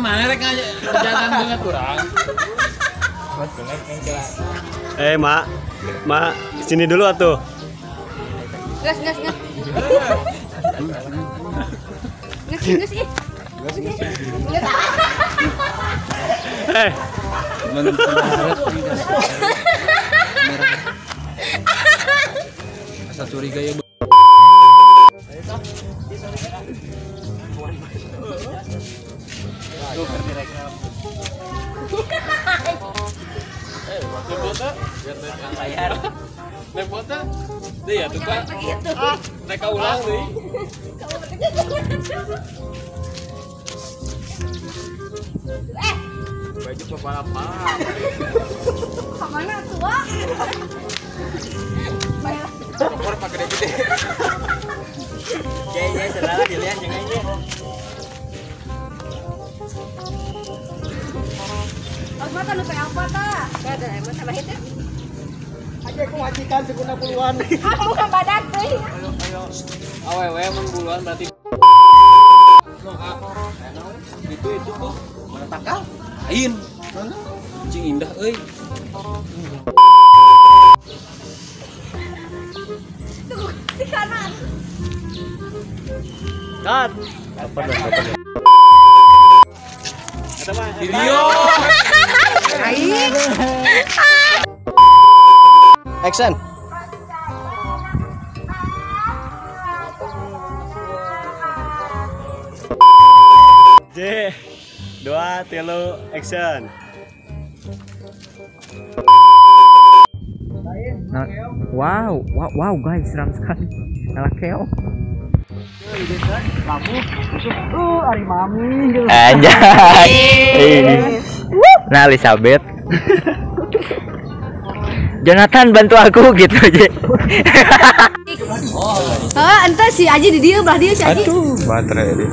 Mana rek jalan banget kurang. Mak, Mak, sini dulu atuh. Gas, gas, gas. Gas, gas, ih. Asal curiga ya. Deh ya tuh Pak. Mereka ulang deh. Baju pepalapa. Kemana tua? Kompor pakai gede. Jaya selalu dilihat jangan ini. Osma kan udah apa ta? Ada emang sama itu. Aja aku majikan seguna puluhan. Aku bukan badak teh. Ayo ayo. Awewe mun buluan berarti. No, itu kok. Mana takal? Lain. Mana? Kucing indah euy. Tunggu di kanan. Cut. Apa dong? Video. Action. J, 2, 3, action. Nah, wow, wow, wow guys, seram sekali. Nala keok. Anjay. Nah, Elizabeth. Jonathan bantu aku gitu aja. Oh, ente si Aji di dia, belah dia si Aji. Aduh, baterai dia.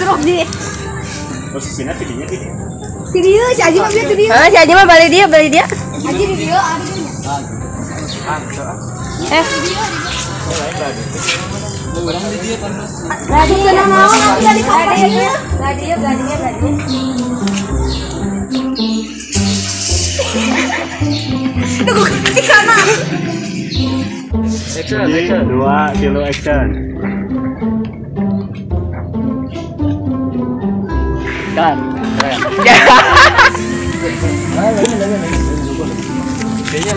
Terus di. Posisinya videonya di. Si dia, si Aji mah dia. Oh, si Aji mah balik dia, balik dia. Aji di dia, Aji. Eh. Lagi kena naon aku dari kapan? Lagi dia, lagi dia, lagi. Tunggu di kanan. Action, action. 2, 3, action. Kan. Kayaknya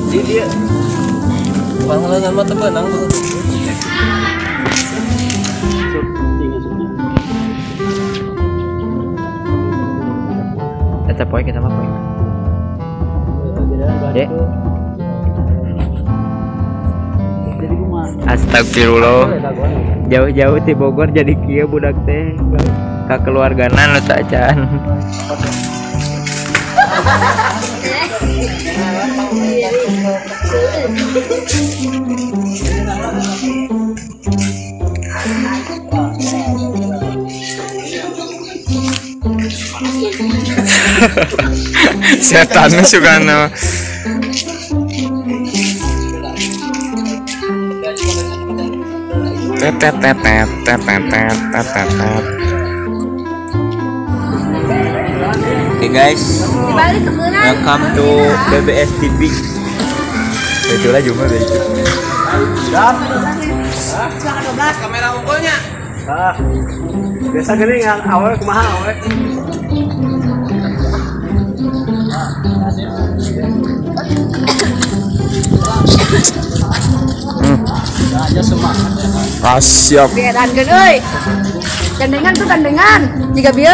dia panggilan sama teman aku. Kita poin, kita mah poin. Dek. Astagfirullah. Jauh-jauh di Bogor jadi kieu budak teh. Ka keluargana nu teu acan. Setan sugana. Tet tet tet tet tet tet tet tet. Oke guys, welcome to BBS TV. Itulah cuma itu. Kamera unggulnya. Ah, biasa gini nggak awal kumaha awal. Ah, siap. Biaran euy. Gandengan tuh gandengan. Jika bieu.